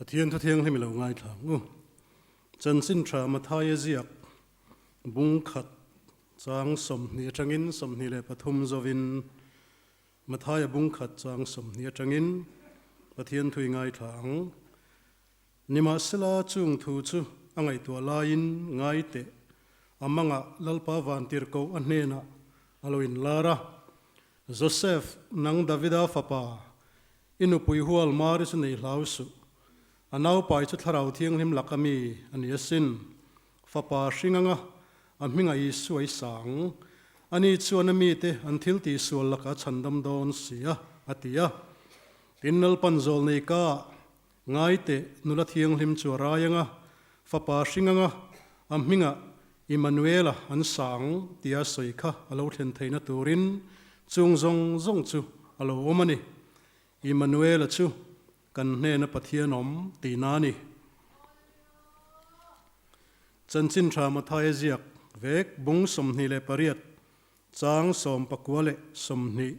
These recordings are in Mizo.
Pathian thu thianghlim i lo ngaithla ang u. Chanchin tha Mathaia ziak bung khat chang 20 atangin 23 zovin Mathaia bung khat chang 20 atangin Pathian thu i ngaithla ang. Nimahsela chung thu chu a ngaihtuah laiin ngai teh a mangah Lalpa vantirhkoh a hnenah a lo inlar a. Joseph, nang Davida fapa, i nupui hual Mari chu nei hlau suh. A naupai chu Thlarau Thianghlim laka mi a ni asin. Fapa hring anga a hmingah Isua i sang. Ani chuan a mite an thil tihsual lakah a chhandam dawn si a, a ti a. Tin, Lalpan zawl nei ka ngai teh, nula thianghlim chu a rai anga, fapa hring anga a hmingah Immanuela an sang tia sawi kha a lo thlen theihna turin chung zawng zawng chu a lo awm a ni. Immanuela chu kan hnena Pathian awm tihna a ni. Chanchin tha Mathaia ziak vek bung 28 chang 19 20.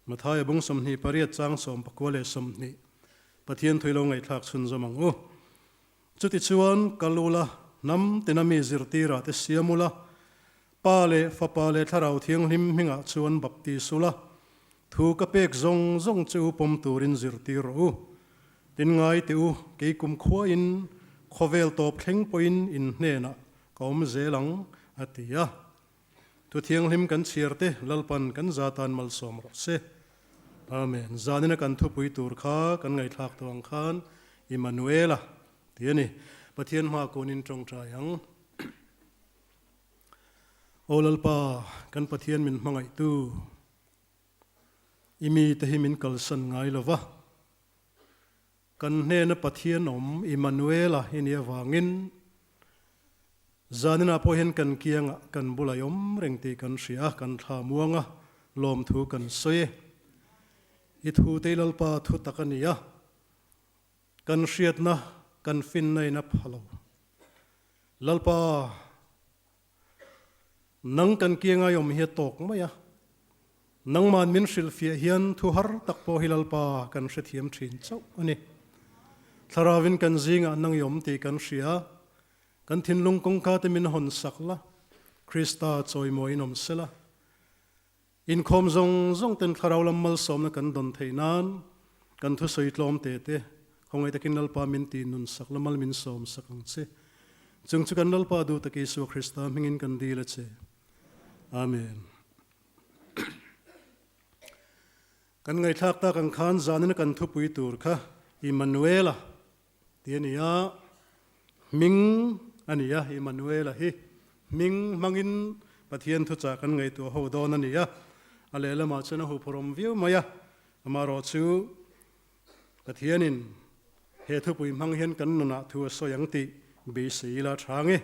Mathaia bung 28 chang 19 20 Pathian thui lo ngaihthlak chhunzawm ang u. Chutichuan, kal ula, hnam tina mi zirtirah te siam ula, Pa leh Fapa leh Thlarau Thianghlim hmingah chuan baptis ula, thu ka pek zawng zawng che u pawm turin zirtir rawh u. Tin ngai teh u, kei kum khuain khawvel tawp thleng pawhin in hnenah ka awm zel ang, a ti a. Thu thianghlim kan chhiar te Lalpan kan za tan malsawm rawh se. Amen. Zanina kan thupui tur kha kan ngaihthlak tawh ang khan Immanuela tih a ni. Pathian hma kunin tawngtai ang. Aw Lalpa, kan Pathian min hmangaihtu, i mite hi min kalsan ngai lo va. Kan hnena Pathian awm Immanuela i nih avangin zaninah pawh hian kan kiangah kan bula i awm reng tih kan hria a, kan thla muang a, lawmthu kan sawi e. I thute i Lalpa thu tak a ni a, kan hriatna kan finna in a pha lo. Lalpa, Nang kan kianga i awm hi a tawk mai a, nangman min hrilhfiah hian thu har tak pawh hi Lalpa kan hrethiam thin chauh a ni. Thlarauin kan zingah nang i awm tih kan hria, kan thinlung kawngka te min hawn sak la, Krista chawimawiin awm sela. Inkhawm zawng zawng ten thlarau lam malsawmna kan dawn theih nan kan thusawi tlawm te te khawngaih takin Lalpa min ti nun sak la mal min sawm sak ang che. Chung chu kan Lalpa duh tak Isua Krista hmingin kan dil a che. Amen. Kan ngaihthlak tak ang khan zanin kan thupui tur kha Immanuela tih a ni a, hming a ni a, Immanuela hi hming hmangin Pathian thuchah kan ngaihtuah ho dawn a ni a, a lehlamah chuan a huphurhawm viau mai a, amaherawh chu Pathianin he thupui hmang hian kan nunah thu a sawi ang tih beisei ila a tha nge.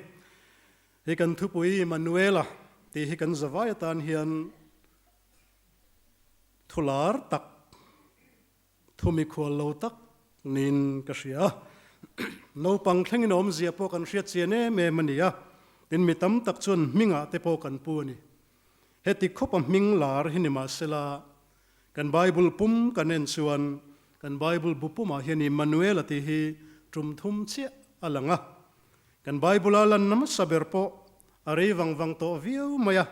Hei kan thupui Immanuela tih hi kan zavai atan hian thu lar tak, Thu mikhual lo tak niin ka hria. Naupang thlengin awmzia pawh kan hriat chian em em a ni a, tin mi tam tak chuan hmingah te pawh kan pu a ni. Heti khawpa hming lar hi ni mahsela, kan Bible pum kan en chuan kan Bible bu pumah hian Immanuela tih hi tum thum chiah a lang a. Kan Bible-a lan hmasa ber pawh a rei vang vang tawh viau mai a,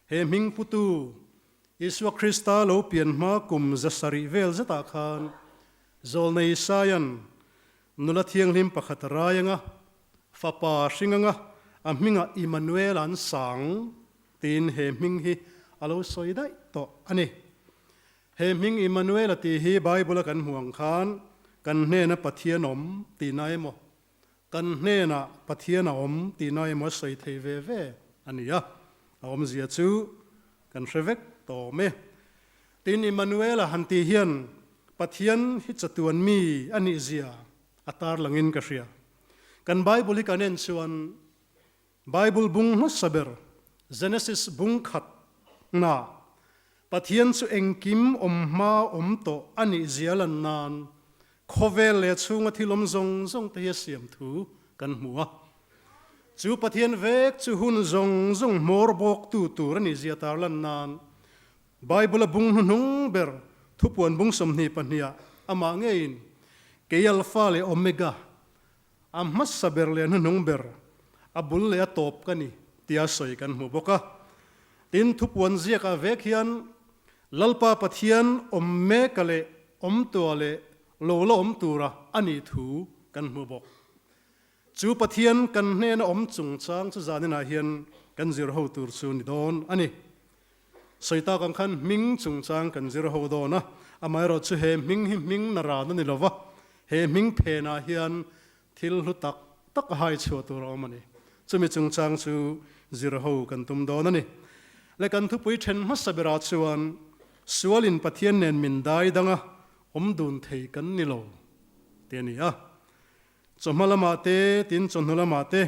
he hming putu Isua Krista lo pian hma kum 700 vel zetah khan Zawlnei Isaia'n nula thianghlim pakhat a rai anga, fapa a hring anga, a hmingah Immanuel an sang tiin he hming hi a lo sawi daih tawh a ni. He hming Immanuel-a tih hi Bible-a kan hmuh ang khan kan hnena Pathian awm tihna emaw, kan hnenah Pathian a awm tihna emaw a sawi thei ve ve a ni a, a awmzia chu Kan hre vek tawm e. Tin, Immanuela han tih hian Pathian hi chatuan mi a nih zia a tar langin ka hria. Kan Bible hi kan en chuan Bible bung hmasa ber Genesis bung khat na Pathian chu engkim awm hma awm tawh a nih zia lan nan Khawvel leh chhunga thil awm zawng zawng te hi a siam thu kan hmu a. Chu Pathian vek chu hun zawng zawng hmawr bawktu tur a nih zia tarlan nan Bible-a bung hnuhnung ber thupuan bung 22 ah amah ngeiin. Kei Alpha leh Omega, a hmasa ber leh a hnuhnung ber, a bul leh a tawp ka ni, tia sawi kan hmu bawk a. Tin, thupuan ziakah vek hian Lalpa Pathian awm meka leh awm tua leh lo la awm tura a nih thu kan hmu bawk. Chu Pathian kan hnena awm chungchang chu zaninah hian kan zir ho tur chu ni dawn a ni. Sawi tak ang khan hming chungchang kan zir ho dawn a, amaherawh chu he hming hi hming na ran a ni lo va, he hming phenah hian thil hlu tak tak a hai chhuah tur a awm a ni. Chumi chungchang chu zir ho kan tum dawn a ni. Le kan thupui then hmasa berah chuan sualin Pathian nen min dai danga awm dun thei kan ni lo tih a ni a. Chawhma lamah te tin chawhnu lamah te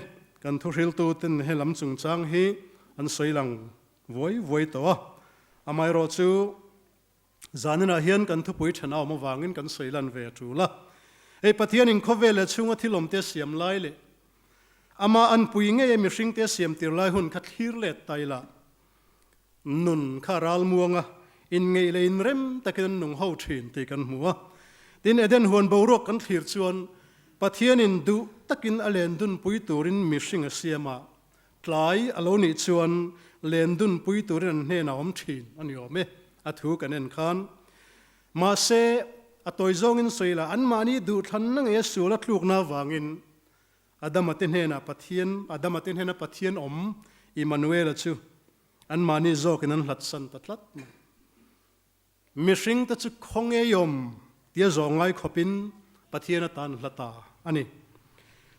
kan thuhriltu ten he lam chungchang hi an sawi lang vuai vuai tawh a. Amaherawh chu zaninah hian kan thupui then a awm avangin kan sawi lan ve a tul a. Hei Pathianin khawvel leh chhunga thil awmte siam lai leh amah an pui ngei a mihringte siam tir lai hun kha thlir let ta ila Nun kha ralmuanga inngeih leh inrem takin an nung ho thin tih kan hmu a. Tin, Eden huan boruak kan thlir chuan Pathianin duh takin a len dunpui turin mihring a siam a, tlai a lo nih chuan len dunpui turin an hnenah awm thin a ni awm e, a thu kan en khan. Mahse, a tawi zawngin sawi la, anmahni duhthlanna ngei a sual a tlukna avangin Adama te hnenah Pathian, Adama te hnena Pathian awm Immanuela chu anmahni zawkin an hlatsan ta tlat mai. Mihring te chu khaw ngei awm tia zawh ngai khawpin Pathian atan hla ta a ni.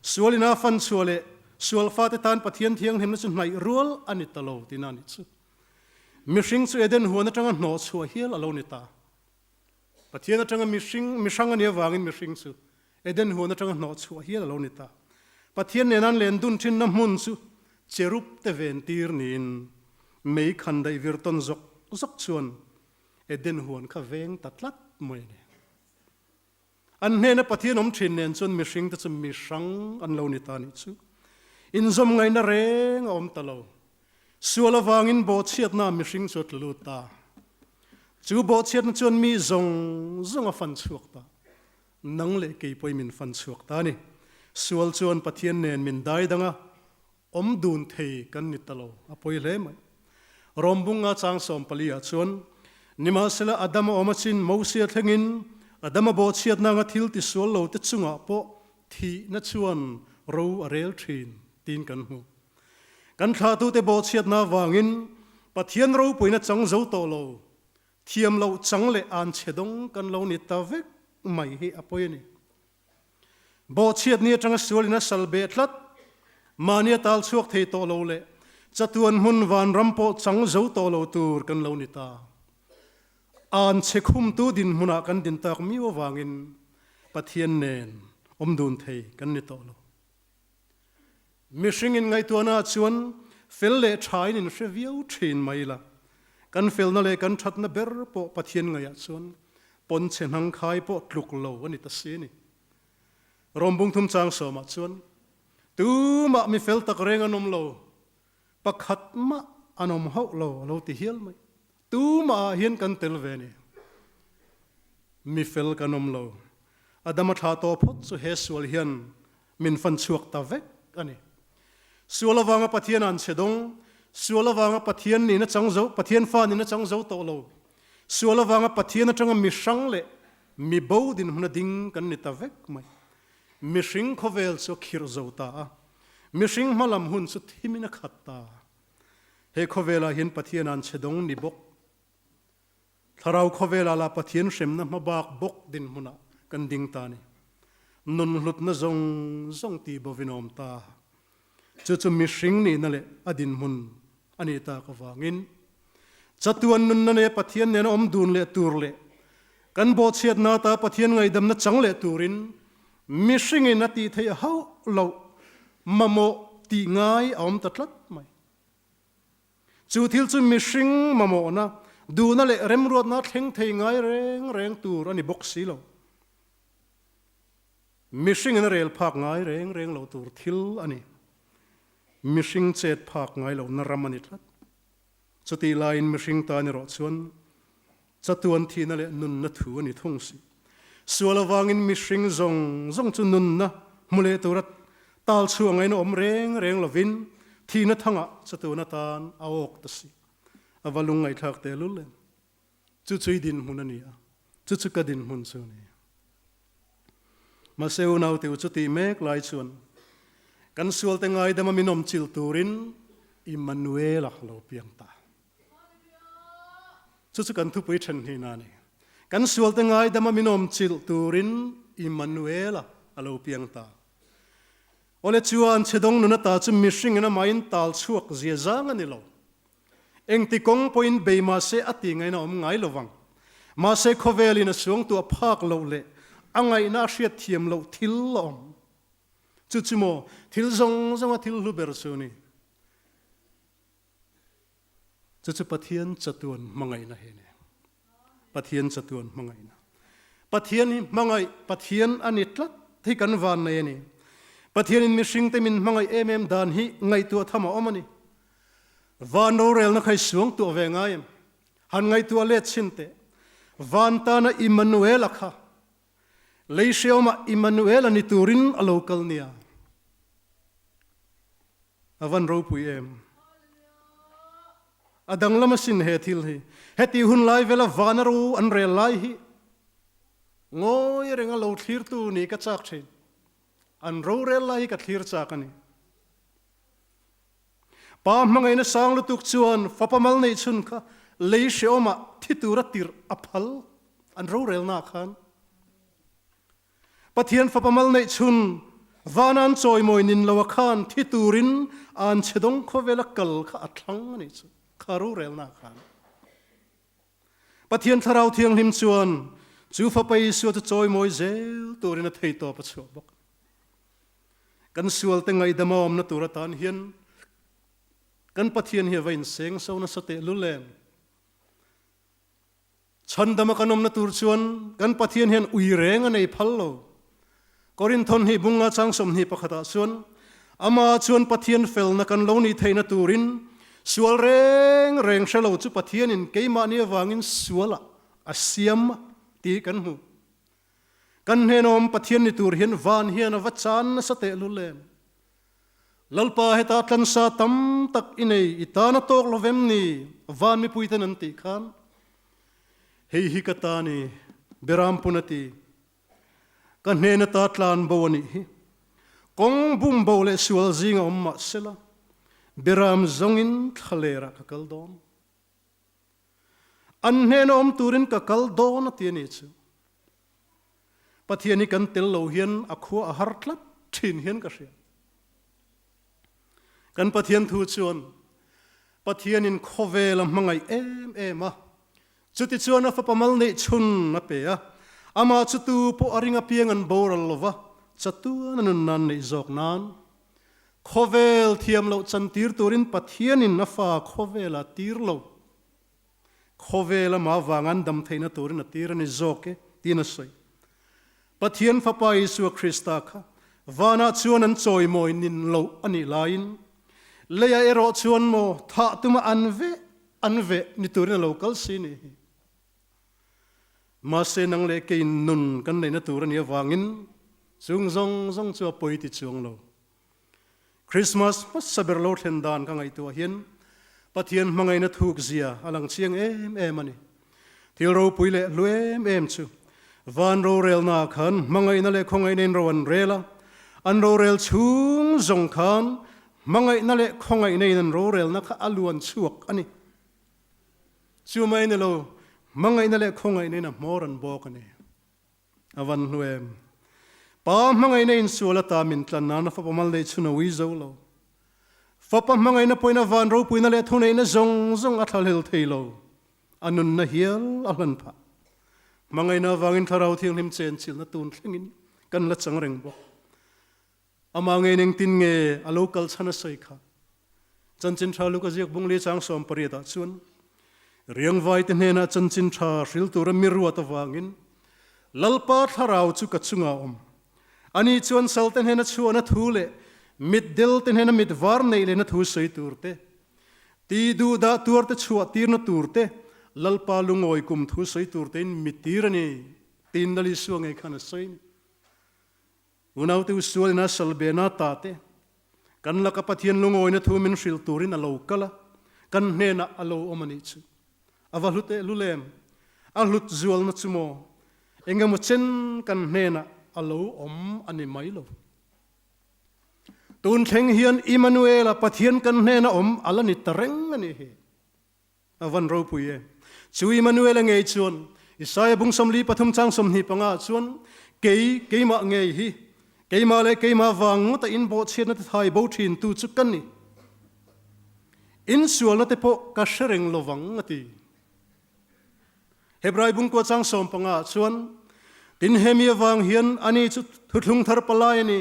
Sual ina fan chhuah leh sual fate tan Pathian thianghlimna chu hnaih rual a ni ta lo tina a nih chu. Mihring chu Eden huan atanga hnawh chhuah hial a lo ni ta. Pathian atanga mihring, mihrang a nih avangin mihring chu Eden huan atanga hnawh chhuah hial a lo ni ta. Pathian nen an len dun thinna hmun chu cherub te ven tir niin mei khan daih vir tawn zawk zawk chuan Eden huan kha veng ta tlat mai a ni. An hnena Pathian awm thin nen chuan mihring te chu mihrang an lo ni ta nih chu. Inzawm ngaihna reng a awm ta lo. Sual avangin bawhchhiatna mihring chu a tlu lut ta. Chu bawhchhiatna chuan mi zawng zawng a fan chhuak ta. Nang leh kei pawhin min fan chhuak ta a ni. Sual chuan Pathian nen min dai dang a, awm dun thei kan ni ta lo, a pawi hle mai. Rawmbunga chang 14 ah chuan, Nimahsela Adama awm achin Mosia thlengin Adama bawhchhiatna anga thil ti sual lo te chungah pawh thihna chuan ro a rel thin tiin kan hmu. Kan thlahtute bawhchhiatna avangin Pathian ropuina chang zo tawh lo, thiam loh chang leh an chhe dawng kan lo ni ta vek mai hi a pawi a ni. Bawhchhiatni atanga sualin a sal beh tlat, mahni a tal chhuak thei tawh lo leh chatuan hmun vanram pawh chang zo tawh lo tur kan lo ni ta. An chhe khumtu dinhmunah kan din tak miau avangin Pathian nen awm dun thei kan ni tawh lo. Mihring in ngaihtuahna ah chuan fel leh tha in inhre viau thin mai la, kan felna leh kan thatna ber pawh Pathian ngaihah chuan pawnchhe hnangkhai pawh tluk lo a ni ta si a ni. Rom bungthum chang sawmah chuan, Tumah mi fel tak reng an awm lo, pakhat mah an awm hauh lo a lo ti hial mai. Tumah ah hian kan tel ve ni. Mi fel kan awm lo. Adama thla tawh phawt chu he sual hian Min fan chhuak ta vek a ni. Sual avanga Pathian an chhe dawng, sual avanga Pathian nihna chang zo, Pathian fa nihna chang zo tawh lo, sual avanga Pathian atanga mi hrang leh mi bo dinhmuna ding kan ni ta vek mai. Mihring khawvel chu a khirh zo ta a, mihring hmalam hun chu thimin a khat ta. He khawvelah hian Pathian an chhe dawng ni bawk. Thlarau khawvelah lah Pathian hremna hmabak bawk dinhmunah kan ding ta a ni. Nun hlutna zawng zawng tih bovin a awm ta. Chu chu mihring nihna leh a dinhmun a nih tak avangin chatuan nunna neiha Pathian nena awm dun leh tur leh kan bawhchhiatna ata Pathian ngaihdamna chang leh turin mihringin a tih theih hauh loh mamawh tih ngai a awm ta tlat mai. Chu thil chu mihring mamawhna, duhna leh remruatna thleng thei ngai reng reng tur a ni bawk si lo. Mihringin a rel phak ngai reng reng lo tur thil a ni. Mihring chet phak ngai lohna ram a ni tlat. Chutih laiin mihring tan erawh chuan chatuan thihna leh nunna thu a ni thung si. Sual avangin mihring zawng zawng chu nunna hmu leh tura tal chhuah ngaihna awm reng reng lovin thihna thangah chatuan atan a awk ta si. A va lungngaihthlak tehlul em! Chu chu i dinhmun a ni a, chu chu ka dinhmun chu a ni. Mahse unaute u chutih mek lai chuan kan sualte ngaidama min awm chilh turin Immanuela lo piang ta. Chu chu kan thupui then hnihna a ni. Kan sualte ngaidama min awm chilh turin Immanuela a lo piang ta. Awle chuan chhedawng nun ata chu mihringin amahin tal chhuak zia zang a ni lo. Engti kawng pawhin bei mahse a ti ngaihna awm ngai lo vang. Mahse khawvelin a suangtuah phak loh leh a ngaihna a hriat thiam loh thil a awm. Chu chu maw thil zawng zawnga thil hlu ber chu ni. Chu chu Pathian chatuan hmangaihna hi a ni. Pathian chatuan hmangaihna. Pathian hi hmangaih Pathian a ni tlat hi kan van nei a ni. Pathianin mihringte min hmangaih em em dan hi ngaihtuah tham a awm a ni. Van rorelna kha i suang tuah ve ngai em? Han ngaihtuah let chhin teh. Van tana Immanuela kha lei hriaumah Immanuela ni turin a lo kal nia. A van ropui em? A danglam asin he thil hi. Heti hun lai vela vana ro an rel lai hi ngawi renga lo thlirtu nih ka chak thin. An rorel lai hi ka thlir chak a ni. Pa hmangaihna sang lutuk chuan fapa mal neih chhun kha lei hreawmah thi tura tirh a phal an rorelnaah khan. Pathian fapa mal neih chhun vana an chawimawi nin lo a khan thi turin an chhedawng khawvela kal kha a thlang a nih chu kha rorelnaah khan. Pathian Thlarau Thianghlim chuan chu Fapa Isua chu chawimawi zel turin a thei tawp a chhuah bawk. Kan sualte ngaihdam a awmna tur atan hian kan Pathian hi a va inseng so nasa tehlul em? Chhandama kan awmna tur chuan kan Pathian hian ui reng a nei phal lo. Korinthon hi bunga chang 21 ah chuan, Amah chuan Pathian felna kan lo nih theihna turin sual reng reng hre lo chu Pathianin keimahni avangin sualah a siam tih kan hmu. Kan hnenawm Pathian ni tur hian van hian a va chan nasa tehlul em? Lalpa heta tlansa tam tak i nei, i tan a tawk lo vem ni? Van mipuiten an tih khan, Hei hi ka ta ni, Berampun a ti. Ka hnen ata tlan bo a nih hi. Kawng bum bo leh sual zing a awm mah sela, Beram zawngin thlalerah ka kal dawn. An hnena awm turin ka kal dawn a ti a nih chu. Pathian hi kan tel lo hian a khua a har tlat thin hian ka hria. Kan Pathian thu chuan Pathianin khawvel a hmangaih em em a, Chutichuan a fapa mal neih chhun a pe a, amah chu tu pawh a ring apiang an boral lo va, chatuan a nun nan neih zawk nan. Khawvel thiam loh chantir turin Pathianin a fa khawvela tir lo. Khawvel amah vanga an dam theihna turin a tir a ni zawk e, tiin a sawi. Pathian Fapa Isua Krista kha vanah chuan an chawimawi nin loh a nih laiin, leiah erawh chuan maw thah tuma an veh an veh ni turin a lo kal si nih hi. Mahse nang leh keiin nun kan neihna tur a nih avangin chung zawng zawng chu a pawi ti chuang lo. Christmas hmasa ber lo thlen dan ka ngaihtuah hian Pathian hmangaihna thuk zia a lang chiang em em a ni. Thil ropui leh hlu em em chu van rorelnaah khan hmangaihna leh khawngaihna in ro an rel a, an rorel chhung zawng khan hmangaihna leh khawngaihna in an rorelna kha a luan chhuak a ni. Chu mai ni lo, hmangaihna leh khawngaihna in a hmawr an bawk a ni. A van hlu em? Pa hmangaihna insual ata min tlan nan a fapa mal neih chhun a ui zo lo. Fapa hmangaihna pawhin a van ropuina leh thuneihna zawng zawng a thlahlel thei lo. A nunna hial a hlan phah. Hmangaihna avangin Thlarau Thianghlim chenchilhna tun thlengin kan la chang reng bawk. Amah ngei engtin nge a lo kal chhan a sawi kha? Chanchin tha Luka ziak bungli chang 18 ah chuan, Riangvaite hnenah chanchin tha hril tura mi ruat avangin Lalpa thlarau chu ka chungah a awm. Ani chuan salte hnena chhuahna thu leh mitdelte hnena mit var neih lehna thu sawi tur te, ti duhdah tuarte chhuah tirna tur te, Lalpa lungawi kum thu sawi tur tein mi tir a ni. Tiin Lal Isua ngei khan a sawi a ni. Unaute u sualin a sal be na ta te, kan laka Pathian lungawina thu min hrilh turin a lo kal a, kan hnenah a lo awm a nih chu. A va hlut eh lulem, a hlut zualna chu maw, engemaw chen kan hnenah a lo awm a ni mai lo. Tun thleng hian Immanuela Pathian kan hnena awm a la ni ta reng a nih hi. A van ropui e. Chu Immanuela ngei chuan Isaiah bung 43 chang 25 ah chuan kei keimah ngei hi keimah leh keimah vang ngawta in bawhchhiatna te thai bo thin tu chu ka ni. In sualna te pawh ka hre reng lovang a ti. Hebrai bungkua chang 15 ah chuan tin hemi avang hian ani chu thuthlung thar palai a ni.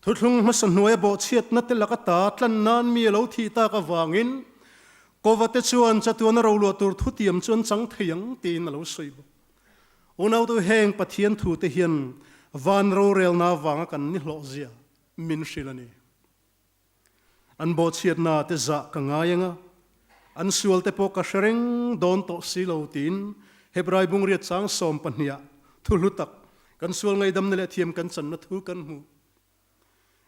Thuthlung hmasa hnuaia bawhchhiatna te laka ta tlan nan mi a lo thih tak avangin Kovate chuan chatuana roluah tur thutiam chu an chang thei ang tiin a lo sawi bawk. Unautu heng Pathian thute hian van rorelna avanga kan ni hlawhzia min hrilh a ni. An bawhchhiatna te zah ka ngai ang a, an sual te pawh ka hre reng dawn tawh si lo tiin Hebrai bungriat chang 12 ah thu hlu tak kan sual ngaidamna leh thiam kan channa thu kan hmu.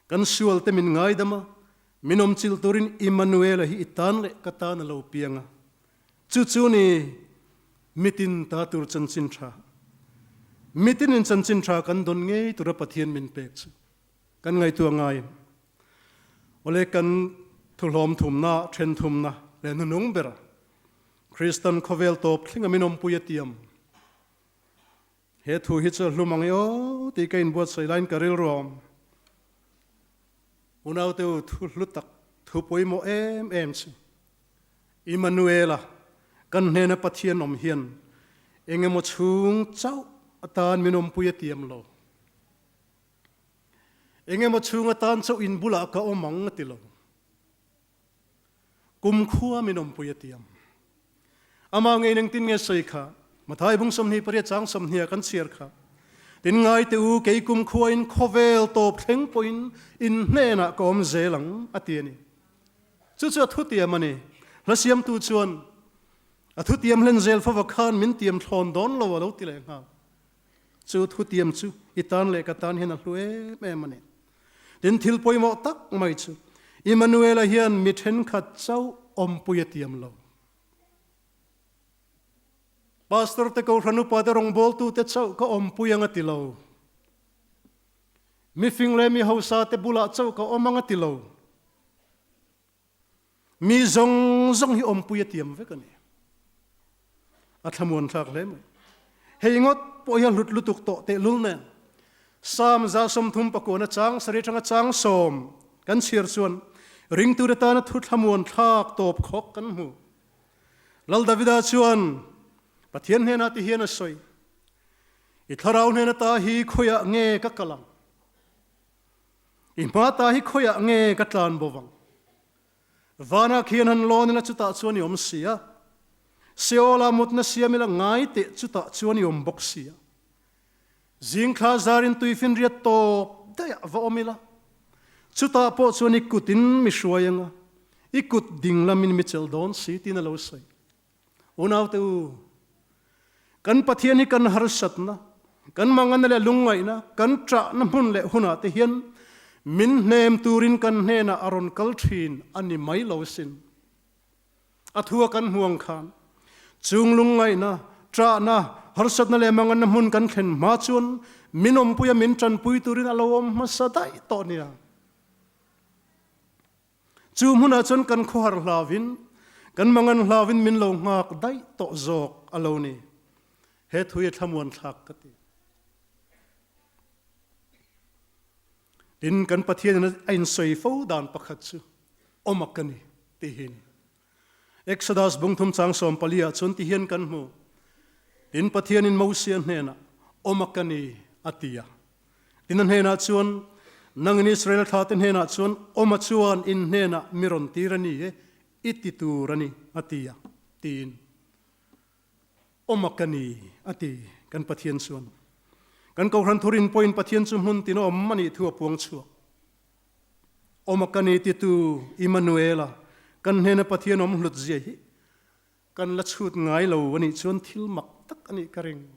Kan sual te min ngaidam a, min awmchilh turin Immanuela hi i tan leh ka tan a lo piang a. Chu chu ni mitin ta tur chanchin tha. Mitinin chanchin tha kan dawn ngei tura Pathian min pek chu kan ngaihtuah ngai. Awle kan thuhlawm thumna, then thumna leh hnunung bera Kristan khawvel tawp thlenga min awmpui a tiam. He thu hi chu a hlum ang i aw tih ka inbuatsaih laiin ka rilru a awm. Unaute u thu hlu tak, thu pawimawh em em chu Immanuela kan hnena Pathian awm hian eng emaw chhung chauh atan min awmpui a tiam lo. Eng emaw chhung atan chauh in bulah ka awm ang a ti lo. Kumkhua min awmpui a tiam. Amah ngei engtin nge sawi kha? Mathai bung 28 chang 20 ah kan chhiar kha. Tin ngai teh u, kei kumkhua in khawvel tawp thleng pawhin in hnenah ka awm zel ang, a ti a ni. Chu chu a thutiam a ni. Hla siamtu chuan, A thutiam hlen zel fova khan min tiam thlawn dawn lo a lo ti leh nghal. Chu thutiam chu i tan leh ka tan hian a hlu em em a ni. Tin, thil pawimawh tak mai chu Immanuela hian mi thenkhat chauh awmpui a tiam lo. Pastor te Kohhran upa te rawngbawltu te chauh ka awmpui ang a ti lo. Mi fing leh mi hausa te bulah chauh ka awm ang a ti lo. Mi zawng zawng hi awmpui a tiam vek a ni. A thlamuan thlak hle mai. Hei ngawt pawh hi a hlut lutuk tawh tehlul nen. Psalm 39 chang sarih atanga chang 10 kan chhiar chuan ringtute tana thu thlamuan thlak tawp khawk kan hmu. Lal Davida chuan Pathian hnenah ti hian a sawi, I thlarau hnena ta hi khawiah nge ka kal ang? I hma ta hi khawiah nge ka tlan bo vang? Vanah khian han lawn ila chutah chuan i awm si a, Seolah mutna siam ila ngai teh chutah chuan i awm bawk si a. Zingthla zarin tuifinriat tawp daih ah va awm ila, chutah pawh chuan i kutin mi hruai anga, i kut ding lamin mi chelh dawn si tiin a lo sawi. Unaute u, kan Pathian hi kan harsatna, kan manganna leh lungngaihna, kan ṭahna hmun leh hunah te hian min hnem turin kan hnenah a rawn kal ṭhin a ni mai lo sin. A thua kan hmu ang khan, chung lungngaihna, ṭahna, harsatna leh manganna hmun kan thlen hma chuan min awmpuia min ṭanpui turin a lo awm hmasa daih tawh nia. Chu hmunah chuan kan khawhar hlauvin, kan mangan hlauvin min lo nghak daih tawh zawk a lo ni. He thu hi thlamuan thlak ka ti. Tin, kan Pathian in a insawi fo dan pakhat chu awm a ka ni tih hi a ni. Exodus bung thum chang 14 ah chuan ti hian kan hmu. Tin, Pathian in Mosia hnenah awm a ka ni a ti a. Tin a hnenah chuan, Nangin Israel thlate hnenah chuan awma chuan in hnenah mi rawn tir a ni e, i ti tur a ni, a ti a, tiin. Awma ka ni, a ti, kan Pathian chuan. Kan Kohhran thurin pawhin Pathian chu hmun tin a awm a nih thu a puang chhuak. Awma ka ni titu Immanuela, kan hnena Pathian awm hlut zia hi kan la chhut ngai lo a nih chuan thil mak tak a nih ka ring.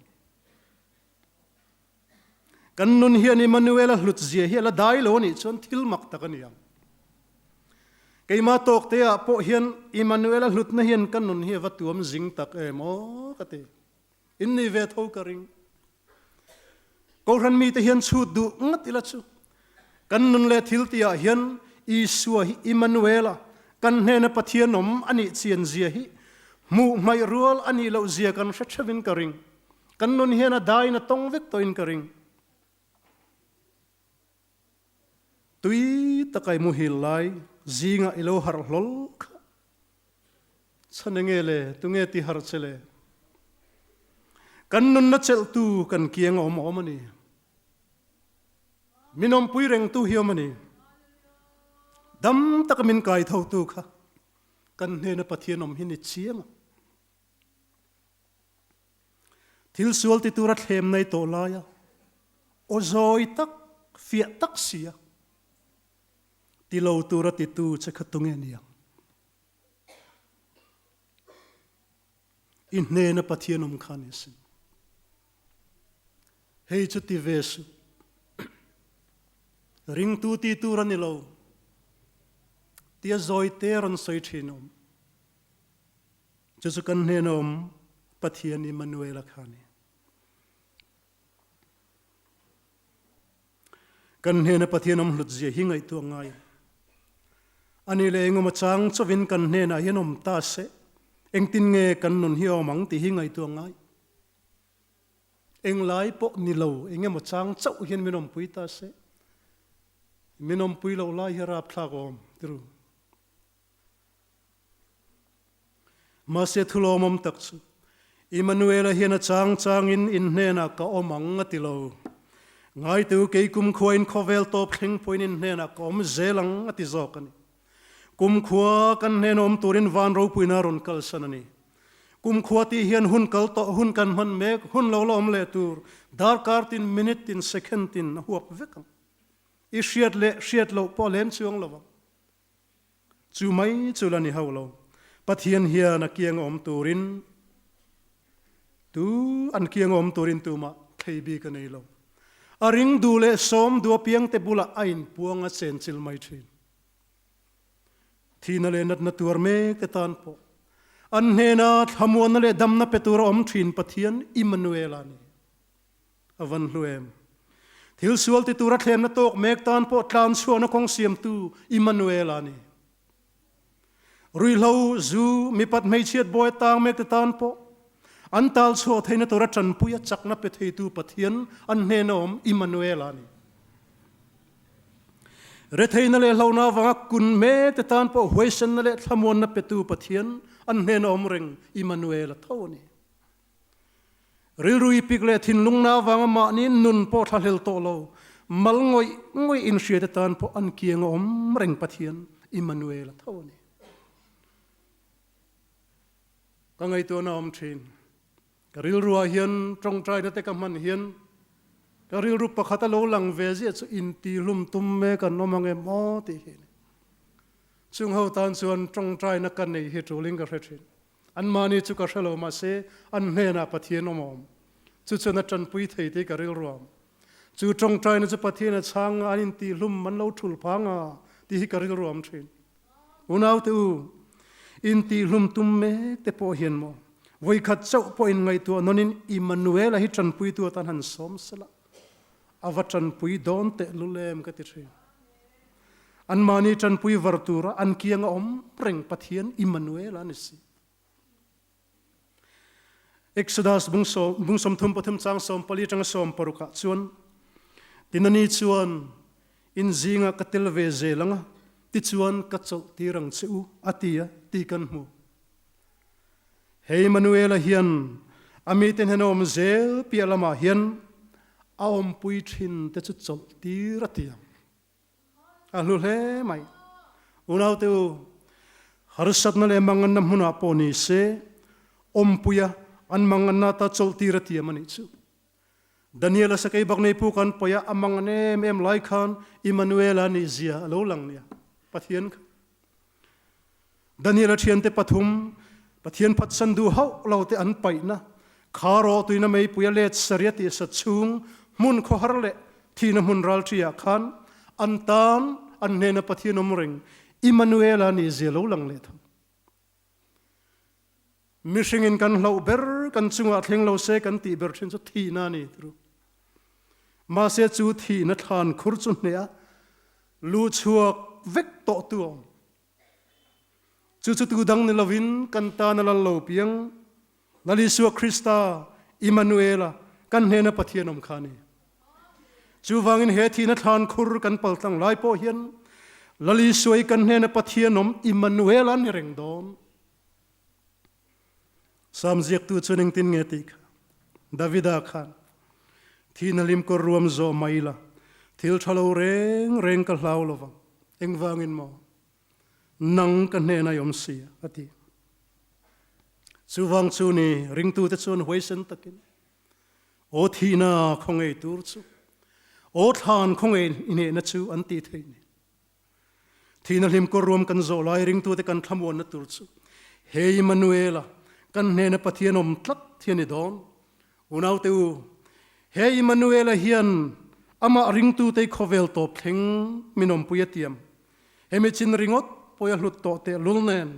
Kan nun hian Immanuela hlut zia hi a la dai lo a nih chuan thil mak tak a ni ang. Keimah tawk te ah pawh hian Immanuela hlutna hian ka nun hi a va tuam zing tak em aw ka ti. In nei ve tho ka ring. Kohhran mite hian chhut duh ngat ila chu kan nun leh thil tih ah hian Isua hi Immanuela kan hnena Pathian awm a nih chian zia hi hmuh hmaih rual a nih loh zia kan hre theuhin ka ring. Kan nun hian a daiin a tawng vek tawhin ka ring. Tui taka i muhil lai zingah i lo harh hlawl kha. Chhan enge le, tunge ti harh che le? Kan nunna chelhtu kan kiang a awm awm a ni. Min awmpui rengtu hi awm a ni. Dam taka min kai thotu kha kan hnena Pathian awm hi ni chiang a. Thil sual ti tura thlem nei tawh laia aw zawi tak, fiah tak sia ti lo tura titu che kha tunge niang? I hnena Pathian awm kha ni sin. Hei chu ti ve suh. Ringtu ti tur a ni lo tia zawi te rawn sawi thin awm. Chu chu kan hnena awm Pathian Immanuela kha a ni. Kan hnena Pathian awm hlut zia hi ngaihtuah ngai. Ani leh engemaw chang chawin kan hnenah hian awm ta se, engtin nge kan nun hi a awm ang tih hi ngaihtuah ngai. Englai pawh ni lo, engemaw chang chauh hian min awmpui ta se, min awmpui loh lai hi a rapthlak awm, tiru. Mahse thulawmawm tak chu Immanuela hian a chang changin in hnenah ka awm ang a ti lo. Ngaitu kei kumkhua in khawvel tawp thleng pawhin in hnenah ka awm zel ang a ti zawk a ni. Kumkhua kan hnena awm turin van ropuina a rawn kalsan a ni. Kumkhua tih hian hun kal tawh, hun kan hman mek, hun lo la awm leh tur, darkar tin, minute tin, second tin a huap vek ang. I hriat leh hriat loh pawh a lem chuang lo ang. Chu mai chu la ni hauh lo. Pathian hian a kianga awm turin tu an kianga awm turin tumah thlei bik a nei lo. A ring duh leh sawm duh apiangte bulah a inpuang a chenchil mai thin. Thihna leh natna tuar mek te tan pawh an hnena thlamuanna leh damna pe tura awm thin Pathian Immanuel a ni. A van hlu em? Thil sual ti tura thlemna tawk mek tan pawh tlan chhuahna kawng siamtu Immanuel a ni. Ruihhlo, zu, mipat hmeichhiat bawi tang mek te tan pawh an tal chhuah theihna tura tanpui a chakna pe theitu Pathian an hnena awm Immanuel a ni. Retheihna leh hlauhna avanga kun mek te tan pawh huaisenna leh thlamuanna petu Pathian an hnena awm reng Immanuel a tho a ni. Rilru i pik leh thinlungna avanga mahni nun pawh thlahlel tawh lo, mal ngawih ngawih inhriat atan pawh an kiang a awm reng Pathian Immanuel a tho a ni. Ka ngaihtuahna a awm thin. Ka rilruah hian tawngtaina te ka hman hian ka rilru pakhat a lo lang ve ziah chu intihlum tum mek an awm ang em aw tih hi a ni. Chung ho tan chuan tawngtaina ka neih hi tulin ka hre thin. Anmahni chu ka hre lo mahse an hnenah Pathian awm a awm. Chu chuan a tanpui thei tih ka rilru am. Chu tawngtaina chu Pathian a chhang a, an intihlum an lo thul phang a tih hi ka rilru am thin. Unaute u, intihlum tum mek te pawh hian maw vawikhat chauh pawh inngaihtuah nawnin Immanuela hi tanpuitu atan han sawm sela a va tanpui dawn tehlul em ka ti thin. Anmahni ṭanpui var tura an kianga awm reng Pathian Immanuel a ni si. Exodus bung 33 chang 14 aṭanga 16 ah chuan, Tinani chuan, In zingah ka tel ve zel ang a, tichuan ka chawlh tir ang che u, a ti a, tih kan hmu. Hei Immanuela hian a mite hnena awm zel piah lamah hian a awmpui ṭhin te chu chawlh tir a ti ang. A hlu hle mai. Unaute u, harsatna leh manganna hmunah pawh ni se, awmpuia an manganna ata chawlhtir a tiam a nih chu. Daniel-a sakei bak nei pu kan pawiah a mangan em em lai khan Immanuel-a nih zia a lo lang nia. Pathian kha. Daniel-a thiante pathum, Pathian phatsan duh hauh lo te an paihna, kha rawh tuina meipui a let saria tih sa chhung hmun khawhar leh thihna hmun ralṭi ah khan an tan an hnena Pathian awm reng Immanuela nih zia lo lang leh tho. Mihringin kan hlauh ber kan chungah thleng lo se kan tih ber ṭhin chu thihna a ni ti ru. Mahse chu thihna thlan khur chu hneh a lu chhuak vek tawh tu a awm. Chu chu tu dang ni lovin kan tan a lal lo piang Lal Isua Krista, Immanuela, kan hnena Pathian awm kha a ni. Chuvangin he thihna thlan khur kan paltlang lai pawh hian Lal Isua i kan hnena Pathian awm Immanuela ni reng dawn. Salm ziaktu chuan engtin nge tih kha? Davida khan, Thihna limkawr ruam zawh mai la, thil tha lo reng reng ka hlau lo vang. Engvangin maw? Nang ka hnena i awm si a, a ti. Chuvang chu ni, ringtute chuan huaisen takin, Aw thihna khawngei tur chu, aw thlan khawngei i hnehna chu an tih theih ni. Thihna hlimkawr ruam kan zawh lai ringtute kan thlamuanna tur chu he Immanuela kan hnena Pathian awm tlat hi a ni dawn. Unaute u, he Immanuela hian amah ringtute i khawvel tawp thleng min awmpui a tiam. Hemi chin ringawt pawh a hlut tawh tehlul nen,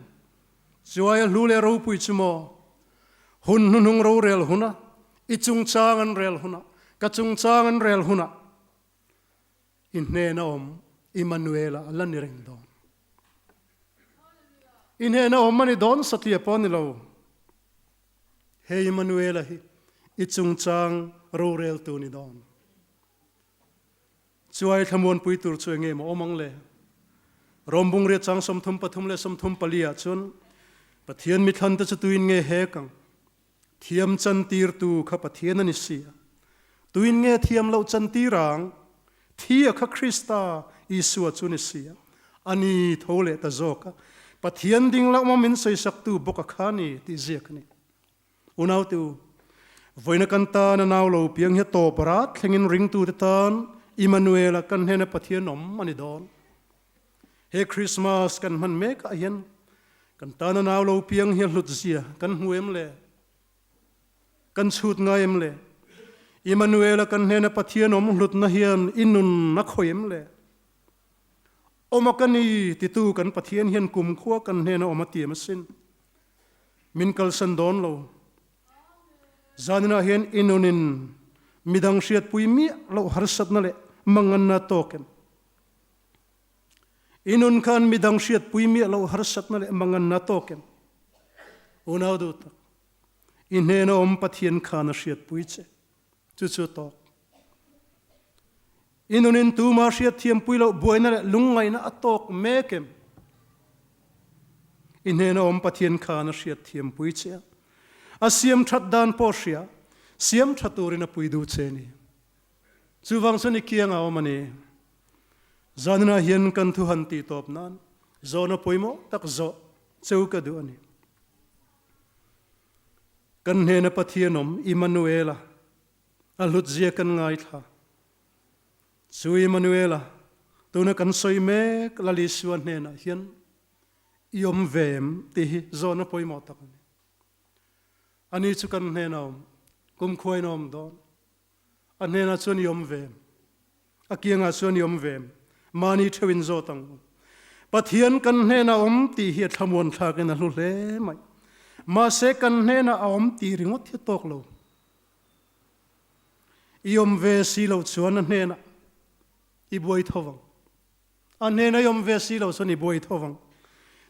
chuai a hlu leh ropui chu maw? Hun hnuhnung rorel huna, i chungchang an rel huna, ka chungchang an rel huna, I hnena awm Immanuela a la ni reng dawn. I hnena awm a ni dawn satliah pawh a ni lo. He Immanuela hi i chungchang roreltu ni dawn. Chuai thlamuanpui tur chu enge maw awm ang le? Rom bungriat chang 33 leh 34 ah chuan Pathian mithlante chu tuin nge hek ang? Thiam chantirtu kha Pathian a ni si a, tuin nge thiam loh chantir ang? Thi a kha Krista Isua chu ni si a, a ni tho leh ta zawk a, Pathian ding loh maw min sawisaktu bawk a kha ni tih ziak a ni. Unaute u, vawiina kan tan a nau lo piang hi a tawp rat thlengin ringtute tan Immanuela kan hnena Pathian awm a ni dawn. He Christmas kan hman mek ah hian kan tana nau lo piang hi a hlut zia kan hmu em le? Kan chhut ngai em le? Immanuela kan hnena Pathian awm hlutna hian i nun a khawih em le? Awm a ka ni titu kan Pathian hian kumkhua kan hnena awm a tiam asin. Min kalsan dawn lo. Zaninah hian i nunin midang hriatpui miah loh harsatna leh manganna tawk em? I nun khan midang hriatpui miah loh harsatna leh manganna tawk em? Unau duh tak, i hnena awm Pathian khan a hriatpui che. Chu chu tawk. I nunin tuma hriatthiampui loh buaina leh lungngaihna a tawk mek em? I hnena awm Pathian khan a hriatthiampui che a, a siam that dan pawh hria, siam tha turin a pui duh che ni. Chuvang chuan i kiang a awm a ni. Zaninah hian kan thu han tih tawp nan zawhna pawimawh tak zawh cheu ka duh a ni. Kan hnena Pathian awm Immanuela a hlutzia kan ngaithla. Chu Immanuela tuna kan sawi mek Lal Isua hnenah hian i awm ve em tih hi zawhna pawimawh tak a ni. Ani chu kan hnena awm, kumkhuain a awm dawn. A hnenah chuan i awm ve. A kiangah chuan i awm ve. Mahni theuhin zawt ang u. Pathian kan hnenah awm tih hi a thlamuan thlakin a hlu hle mai. Mahse kan hnenah a awm tih ringawt hi a tawk lo. I awm ve si loh chuan a hnenah i buai tho vang. A hnena i awm ve si lo chuan i buai tho vang.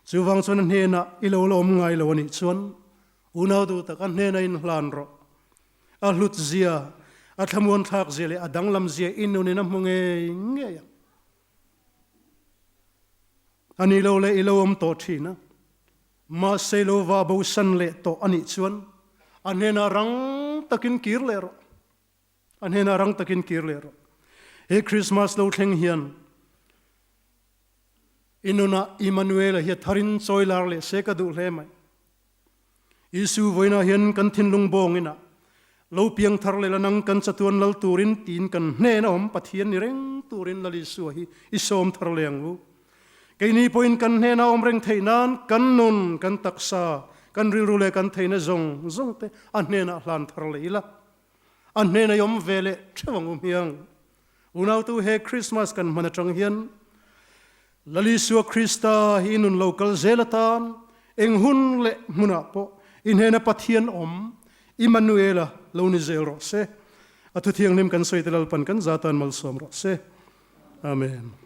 Chuvang chuan a hnenah i lo la awm ngai lo a nih chuan unau duh tak a hnena inhlan rawh. A hlut zia, a thlamuan thlak zia leh a danglam zia i nunin a hmu ngei ngei ang. A nih lo leh i lo awm tawh thin a, mahse i lo va bosan leh tawh a nih chuan a hnenah rang takin kir leh rawh. A hnenah rang takin kir leh rawh. He Christmas lo thleng hian i nunah Immanuela hi a tharin chawi lar leh se ka duh hle mai. Isu vawiinah hian kan thinlung bawngin ah lo piang thar leh la nang kan chatuan lal turin tiin kan hnen a awm Pathian ni reng turin Lal Isua hi i sawm thar leh ang u. Keini pawhin kan hnena awm reng theih nan kan nun, kan taksa, kan rilru leh kan theihna zawng zawng te a hnenah hlan thar leh ila. A hnena i awm ve leh theuh ang u hmiang. Unautu he Krismas kan hman atang hian Lal Isua Krista hi i nun lo kal zel atan eng hun leh hmunah pawh i hnena Pathian awm Immanuela lo ni zel rawh se. A thuthianghlim kan sawi te Lalpan kan zatan malsawm rawh se. Amen.